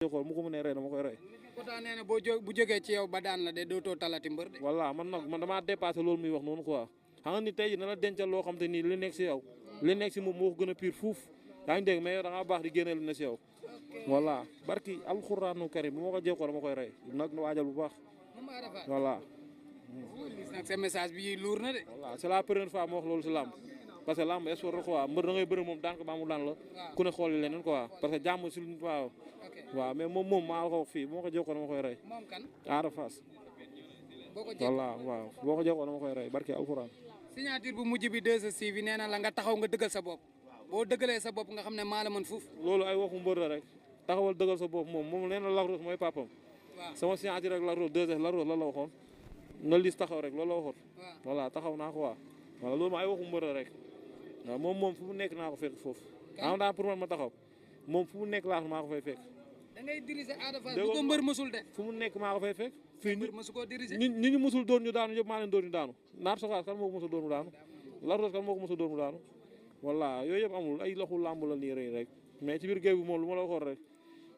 xool mu ko mënee rey dama koy rey. pourtant nee na bu jógee ci yow ba daan la de dootoo talati mbër de. voilà man nag man damaa dépassé loolu muy wax noonu quoi xam nga ni tey jii na la dencal loo xam te nii li nekk si yow li nekk si moom moo ko gën a pire fuuf yaa ngi dégg mais yow da ngaa baax di génne li ne si yow voilà barki alxuraanu karim bu ma ko jékkoon dama koy rey nag waajal bu baax voilà. nag sa message bi luur na de. voilà c'est la première fois ma wax loolu si làmb parce que làmb sport la quoi mbër da ngay bëri moom daan ko baa mu daan la ku ne xooli leneen quoi parce que jàmm si waaw mais moom maa la ko wax fii bu ma ko jékkoon dama koy rey. moom kan Ada Fass. boo ko jékkoon voilà waaw boo ko jékkoon dama koy rey barki alxuraan. signature bu mujj bi 2STV bi nee na la nga taxaw nga dëggal sa bopp boo dëggalee sa bopp nga xam ne maa la mën fuuf. loolu ay waxu mbër la rek taxawal dëggal sa bopp moom leen la Lac Rose mooy papam sama signature rek Lac Rose 2S Lac Rose la waxoon nga lis taxaw rek loolu la waxoon. voilà taxaw naa ko waa voilà loolu ay waxu mbër la rek waaw moom fu mu nekk naa ko fekk foofu. am naa pour man ma taxaw moom fu mu nekk laa maa ko fay fekk. da ngay diriger Ada Fass bu ko mbër mësul de. fu mu nekk maa ko fay fekk. fii mbër mësu koo diriger ñu mësul doon ñu daanu yëpp maa leen doon ñu daanu Naar Sokaas kan moo ko mës a doon mu daanu Lac Rose kan moo ko mës a doon mu daanu voilà yooyu yëpp amul ay loxu làmb la nii rek mais ci biir géew bi moom lu ma la waxoon rek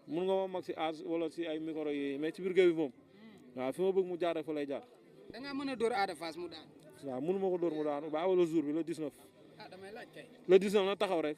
mun nga ma mag si âge wala si ay micro yi mais ci biir géew bi moom waaw fi ma bëgg mu jaar rek fa lay jaar. da ngaa mën a dóor Ada Fass mu daanu. waaw mënu ma ko dóor mu daanu ba wala jour bi le 19. damay laaj kay. le 19 na taxaw rek.